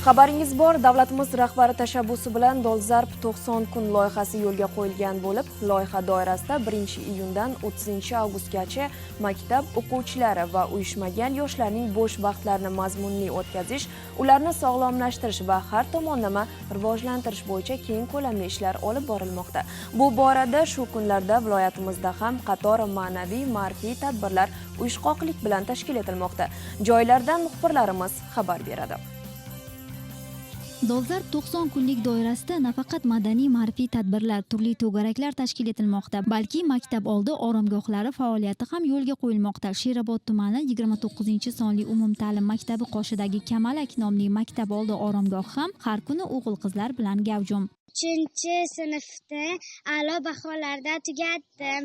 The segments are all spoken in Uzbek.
Xabaringiz bor, davlatimiz rahbari tashabbusi bilan dolzarb 90 kun loyihasi yo'lga qo'yilgan bo'lib, loyiha doirasida 1-iyundan 30 avgustgacha maktab o'quvchilari va uyushmagan yoshlarning bo'sh vaqtlarini mazmunli o'tkazish, ularni sog'lomlashtirish va har tomonlama rivojlantirish bo'yicha keng ko'lamli ishlar olib borilmoqda. Bu borada shu kunlarda viloyatimizda ham qator ma'naviy ma'rifiy tadbirlar uyushqoqlik bilan tashkil etilmoqda. Joylardan muxbirlarimiz xabar beradi. Dolzarb 90 kunlik doirasida nafaqat madaniy ma'rifiy tadbirlar, turli to'garaklar tashkil etilmoqda, balki maktab oldi oromgohlari faoliyati ham yo'lga qo'yilmoqda. Sherobod tumani 29-sonli umumta'lim maktabi qoshidagi Kamalak nomli maktab oldi oromgohi ham har kuni o'g'il qizlar bilan gavjum. Uchinchi sinfni a'lo baholarda tugatdim.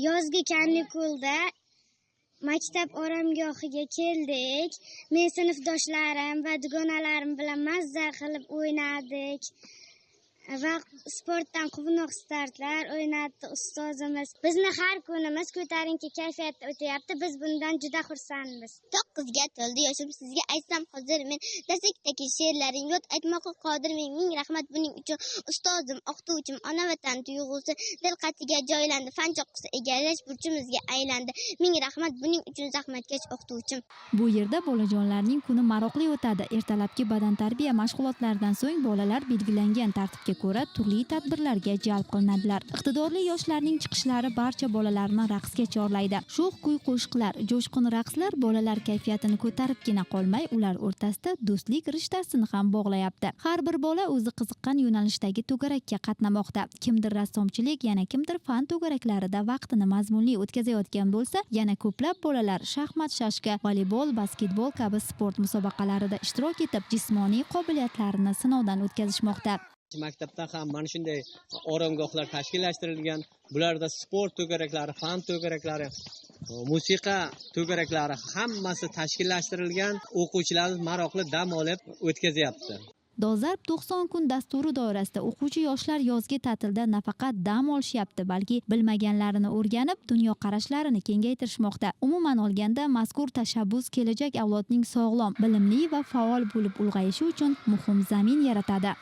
Yozgi kanikulda maktab oromgohiga keldik. Men sinfdoshlarim va dugonalarim bilan mazza qilib o'ynadik va sportdan quvnoq startlar o'ynatdi ustozimiz. Bizni har kunimiz ko'tarinki kayfiyatda o'tyapti. Biz bundan juda xursandmiz. 9ga to'ldi yoshim, sizga aytsam hozir men dastakdagi she'rlaring yod aytmoqqa qodirmen. Ming rahmat buning uchun, ustozim, o'qituvchim. Ona vatan tuyg'usi dil qatiga joylandi, fan cho'qqisi egallash burchimizga aylandi. Ming rahmat buning uchun, zahmatkash o'qituvchim. Bu yerda bolajonlarning kuni maroqli o'tadi. Ertalabki badantarbiya mashg'ulotlaridan so'ng bolalar belgilangan tartibga ko'ra turli tadbirlarga jalb qilinadilar. Iqtidorli yoshlarning chiqishlari barcha bolalarni raqsga chorlaydi. Sho'x kuy-qo'shiqlar, jo'shqin raqslar bolalar kayfiyatini ko'taribgina qolmay, ular o'rtasida do'stlik rishtasini ham bog'layapti. Har bir bola o'zi qiziqqan yo'nalishdagi to'garakka qatnamoqda. Kimdir rassomchilik, yana kimdir fan to'garaklarida vaqtini mazmunli o'tkazayotgan bo'lsa, yana ko'plab bolalar shaxmat, shashka, voleybol, basketbol kabi sport musobaqalarida ishtirok etib, jismoniy qobiliyatlarini sinovdan o'tkazishmoqda. Maktabda ham mana shunday oromgohlar tashkillashtirilgan. Bularda sport to'garaklari, fan to'garaklari, musiqa to'garaklari hammasi tashkillashtirilgan. O'quvchilarimiz maroqli dam olib o'tkazyapti. Dolzarb 90 kun dasturi doirasida o'quvchi yoshlar yozgi ta'tilda nafaqat dam olishyapti, balki bilmaganlarini o'rganib, dunyoqarashlarini kengaytirishmoqda. Umuman olganda, mazkur tashabbus kelajak avlodning sog'lom, bilimli va faol bo'lib ulg'ayishi uchun muhim zamin yaratadi.